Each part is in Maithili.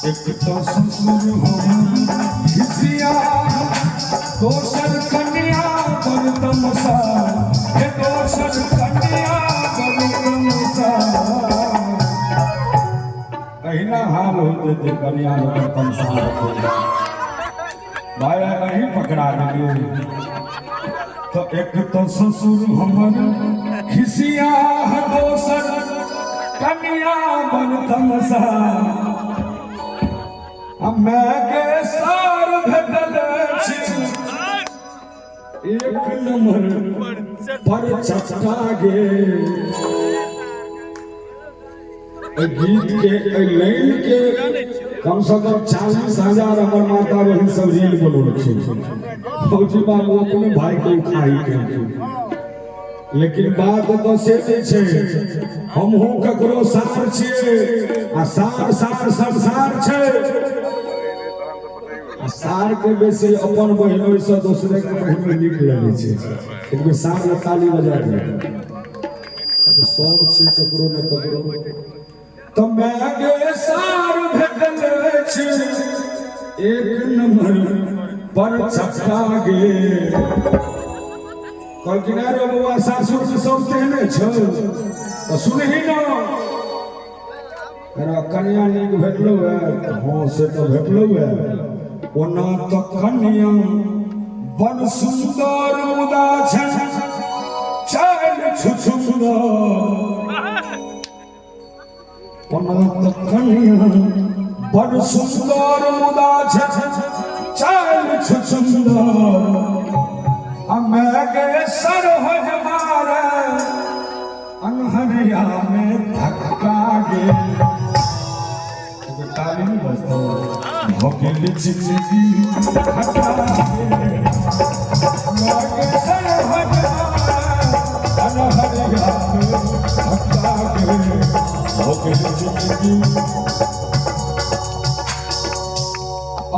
एक तो ससुर हम घिसिया दोसर कन्या बड़ तमसा हे दोसर कन्या बड़ तमसा। अहिना हाल होइत हेतै कन्या बड़ तमसा हेतै। भाय अहीं पकड़ा गेलियै। तो एक तो ससुर हमर खिसिया दोसर कन्या बड़ तमसा हमे के सार भेटल अछि एक नंबर पर चट्टा गे। एहि गीत के एहि लाइन के कम से कम 40,000 हमर माता बहिन सब रील बनौलखिन। फौजी बाबू अपने भाई के उखाही केलखिन। लेकिन बात तऽ से नहि छै, हमहूँ ककरो सार छियै आ सार सार संसार छै। आ सार के बेसी अपन बहिनोइ से दोसरे के बहिनोइ नीक लगै छै। एक बेर सार लए ताली बजा दियौ। तऽ सब छै ककरो ने ककरो। तऽ माय गे सार भेटल अछि एक नंबर पर छक्का गे। कहलखिन अरे बौआ सासुर के सब तेहने छौ तऽ सुनही न, तोरा कनिया नीक भेटलौ है? हँ से तऽ भेटलौ है। ओना तऽ कनिया बड़ सुन्दर मुदा छनि चालि छुछुन्दर। ओना तऽ कनिया बड़ सुन्दर मुदा छनि चालि छुछुन्दर। हमे गे सरहज मारे अन्हरिया में धक्का गे। एगो ताली नहि बजतौ? भऽ गेल जिंदगी खट्टा गे। लागे सरहज मारे अन्हरिया में धक्का गे। भऽ गेल जिंदगी।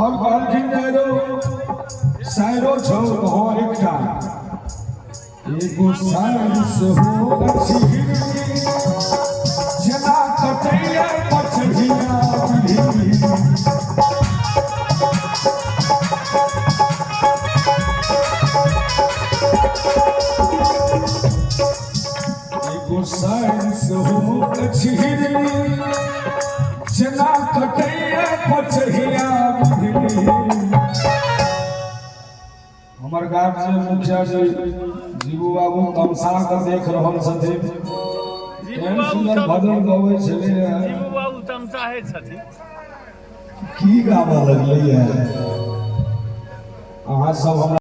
और कहलखिन जे रौ सायरो छौ? हँ एकटा एगो सायर सेहो अछि हिरनी जेना कटैया पछहिया बिढ़नी। एगो सायर सेहो अछि हिरनी जेना कटैया पछहिया बिढ़नी। हमर गार्जियन मुखिया जी जीबू बाबू तमसा के देख रहल छथिन। केहन सुंदर भजन गबै छलैया। जीबू बाबू तमसाहे छथिन। की गाबऽ लगलैया अहाँ सब हमरा।